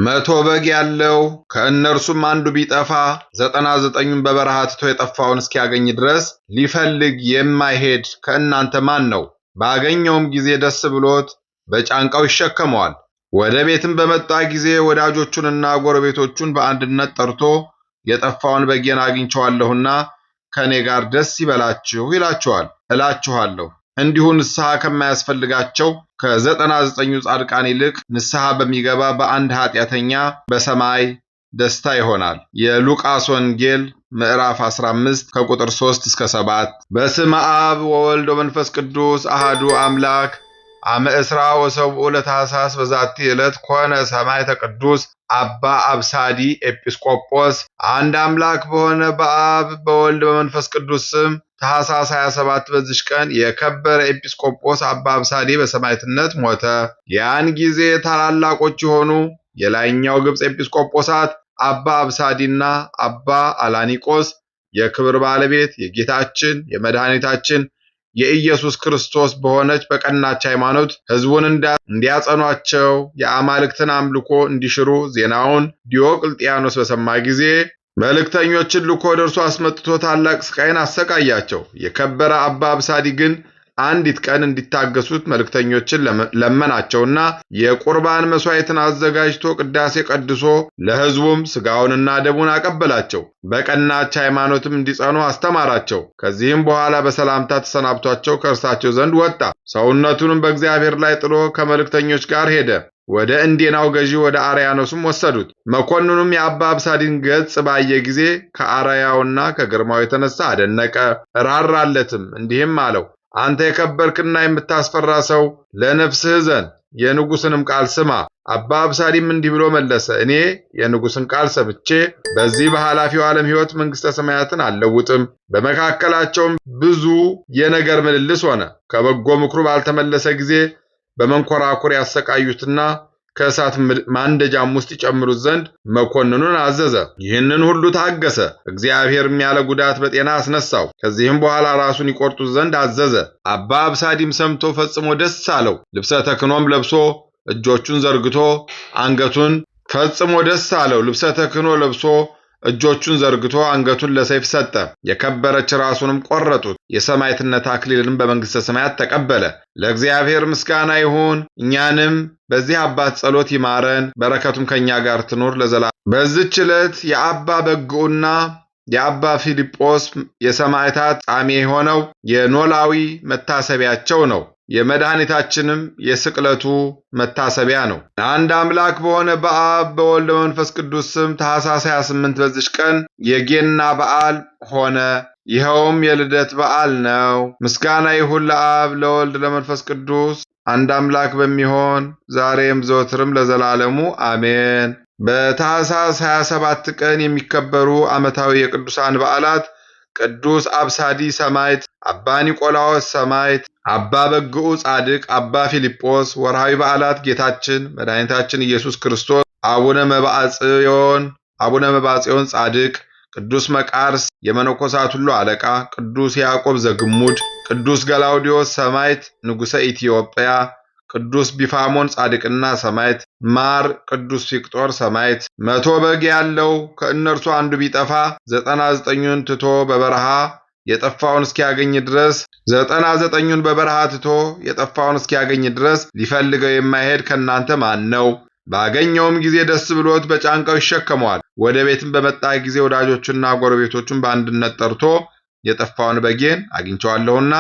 100 በግ ያለው ከእነርሱም አንዱ ቢጠፋ 99ኙን በበረሃ ትቶ የጠፋውን እስኪያገኝ ድረስ ሊፈልግ የማይሄድ ከእናንተ ማን ነው? ባገኘውም ጊዜ ደስ ብሎት በጫንቃው ይሸከመዋል። ወደ ቤትም በመጣ ጊዜ ወዳጆቹንና ጎረቤቶቹን በአንድነት ጠርቶ የጠፋውን በጌን አግኝቼዋለሁና ከእኔ ጋር ደስ ይበላችሁ ይላቸዋል። እላችኋለሁ እንዲሁ ንስሐ ከማያስፈልጋቸው ከ99ኙ ጻድቃን ይልቅ ንስሐ በሚገባ በአንድ ኃጢአተኛ በሰማይ ደስታ ይሆናል። የሉቃስ ወንጌል ምዕራፍ 15 ከቁጥር 3 እስከ 7። በስመ አብ ወወልድ ወመንፈስ ቅዱስ አሐዱ አምላክ። አመ 27 ለታኅሳስ በዛቲ ዕለት ኮነ ሰማዕተ ቅዱስ አባ አብሳዲ ኤጲስቆጶስ። አንድ አምላክ በሆነ በአብ በወልድ በመንፈስ ቅዱስ ስም ታኅሳስ 27 በዚች ቀን የከበረ ኤጲስቆጶስ አባ አብሳዲ በሰማዕትነት ሞተ። ያን ጊዜ ታላላቆች የሆኑ የላይኛው ግብፅ ኤጲስቆጶሳት አባ አብሳዲና አባ አላኒቆስ የክብር ባለቤት የጌታችን የመድኃኒታችን የኢየሱስ ክርስቶስ በሆነች በቀናች ሃይማኖት ሕዝቡን እንዲያጸኗቸው የአማልክትን አምልኮ እንዲሽሩ ዜናውን ዲዮቅልጥያኖስ በሰማ ጊዜ መልእክተኞችን ልኮ ወደ እርሱ አስመጥቶ ታላቅ ስቃይን አሰቃያቸው። የከበረ አባ አብሳዲ ግን አንዲት ቀን እንዲታገሱት መልእክተኞችን ለመናቸውና የቁርባን መሥዋዕትን አዘጋጅቶ ቅዳሴ ቀድሶ ለሕዝቡም ሥጋውንና ደሙን አቀበላቸው። በቀናች ሃይማኖትም እንዲጸኑ አስተማራቸው። ከዚህም በኋላ በሰላምታ ተሰናብቷቸው ከእርሳቸው ዘንድ ወጣ። ሰውነቱንም በእግዚአብሔር ላይ ጥሎ ከመልእክተኞች ጋር ሄደ። ወደ እንዴናው ገዢ ወደ አርያኖስም ወሰዱት። መኮንኑም የአባ አብሳዲን ገጽ ባየ ጊዜ ከአርአያውና ከግርማው የተነሳ አደነቀ፣ ራራለትም። እንዲህም አለው፦ አንተ የከበርክና የምታስፈራ ሰው ለነፍስህ እዘን፣ የንጉሥንም ቃል ስማ። አባ አብሳዲም እንዲህ ብሎ መለሰ። እኔ የንጉሥን ቃል ሰምቼ በዚህ በኃላፊው ዓለም ሕይወት መንግሥተ ሰማያትን አልለውጥም። በመካከላቸውም ብዙ የነገር ምልልስ ሆነ። ከበጎ ምክሩ ባልተመለሰ ጊዜ በመንኮራኩር ያሰቃዩትና ከእሳት ማንደጃም ውስጥ ይጨምሩት ዘንድ መኮንኑን አዘዘ። ይህንን ሁሉ ታገሰ። እግዚአብሔርም ያለ ጉዳት በጤና አስነሳው። ከዚህም በኋላ ራሱን ይቆርጡት ዘንድ አዘዘ። አባ አብሳዲም ሰምቶ ፈጽሞ ደስ አለው። ልብሰ ተክህኖም ለብሶ እጆቹን ዘርግቶ አንገቱን ፈጽሞ ደስ አለው። ልብሰ ተክህኖ ለብሶ እጆቹን ዘርግቶ አንገቱን ለሰይፍ ሰጠ። የከበረች ራሱንም ቆረጡት። የሰማዕትነት አክሊልንም በመንግሥተ ሰማያት ተቀበለ። ለእግዚአብሔር ምስጋና ይሁን። እኛንም በዚህ አባት ጸሎት ይማረን፣ በረከቱም ከእኛ ጋር ትኑር ለዘላለም። በዚች ዕለት የአባ በግዑና የአባ ፊልጶስ የሰማዕታት ጻሜ የሆነው የኖላዊ መታሰቢያቸው ነው። የመድኃኒታችንም የስቅለቱ መታሰቢያ ነው። አንድ አምላክ በሆነ በአብ በወልድ በመንፈስ ቅዱስ ስም ታኅሳስ 28 በዚች ቀን የጌና በዓል ሆነ። ይኸውም የልደት በዓል ነው። ምስጋና ይሁን ለአብ ለወልድ ለመንፈስ ቅዱስ አንድ አምላክ በሚሆን ዛሬም ዘወትርም ለዘላለሙ አሜን። በታኅሳስ 27 ቀን የሚከበሩ ዓመታዊ የቅዱሳን በዓላት ቅዱስ አብሳዲ ሰማዕት፣ አባ ኒቆላዎስ ሰማዕት፣ አባ በግዑ ጻድቅ፣ አባ ፊልጶስ። ወርሃዊ በዓላት ጌታችን መድኃኒታችን ኢየሱስ ክርስቶስ፣ አቡነ መብዓ ጽዮን ጻድቅ፣ ቅዱስ መቃርስ የመነኮሳት ሁሉ አለቃ፣ ቅዱስ ያዕቆብ ዘግሙድ፣ ቅዱስ ገላውዲዮስ ሰማዕት ንጉሠ ኢትዮጵያ፣ ቅዱስ ቢፋሞን ጻድቅና ሰማዕት፣ ማር ቅዱስ ፊቅጦር ሰማዕት። 100 በግ ያለው ከእነርሱ አንዱ ቢጠፋ 99ኙን ትቶ በበረሃ የጠፋውን እስኪያገኝ ድረስ 99ኙን በበረሃ ትቶ የጠፋውን እስኪያገኝ ድረስ ሊፈልገው የማይሄድ ከእናንተ ማን ነው? ባገኘውም ጊዜ ደስ ብሎት በጫንቃው ይሸከመዋል። ወደ ቤትም በመጣ ጊዜ ወዳጆቹና ጎረቤቶቹን በአንድነት ጠርቶ የጠፋውን በጌን አግኝቼዋለሁና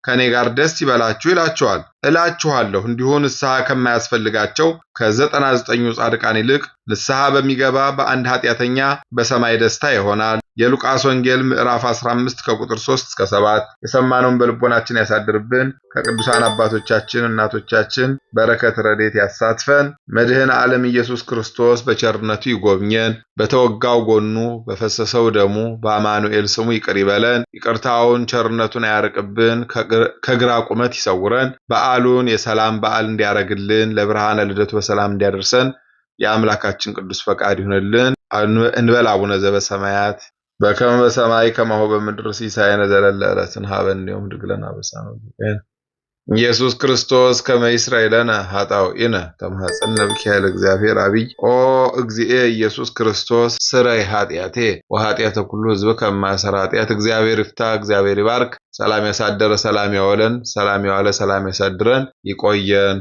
ከእኔ ጋር ደስ ይበላችሁ ይላቸዋል። እላችኋለሁ እንዲሁ ንስሐ ከማያስፈልጋቸው ከ99ኙ ጻድቃን ይልቅ ንስሐ በሚገባ በአንድ ኃጢአተኛ በሰማይ ደስታ ይሆናል። የሉቃስ ወንጌል ምዕራፍ 15 ከቁጥር 3 እስከ 7። የሰማነውን በልቦናችን ያሳድርብን። ከቅዱሳን አባቶቻችን እናቶቻችን በረከት ረድኤት ያሳትፈን። መድህን ዓለም ኢየሱስ ክርስቶስ በቸርነቱ ይጎብኘን። በተወጋው ጎኑ በፈሰሰው ደሙ በአማኑኤል ስሙ ይቅር ይበለን። ይቅርታውን ቸርነቱን አያርቅብን፣ ከግራ ቁመት ይሰውረን። በዓሉን የሰላም በዓል እንዲያደርግልን ለብርሃነ ልደቱ በሰላም እንዲያደርሰን የአምላካችን ቅዱስ ፈቃድ ይሁንልን። እንበል አቡነ ዘበሰማያት በከመ በሰማይ ከማሁ በምድር ሲሳየነ ዘለለ ዕለትነ ሀበነ ዮም ወኅድግ ለነ አበሳነ ወጌጋየነ ኢየሱስ ክርስቶስ ከመ ይስረይ ለነ ኃጣውኢነ ተማኅፀነ ብኪ ኃይለ እግዚአብሔር አብይ። ኦ እግዚኤ ኢየሱስ ክርስቶስ ስረይ ኃጢአቴ ወኃጢአተ ኩሉ ሕዝብ ከማሰረ ኃጢአት። እግዚአብሔር ይፍታ፣ እግዚአብሔር ይባርክ። ሰላም ያሳደረ ሰላም ያወለን፣ ሰላም ያዋለ ሰላም ያሳድረን። ይቆየን።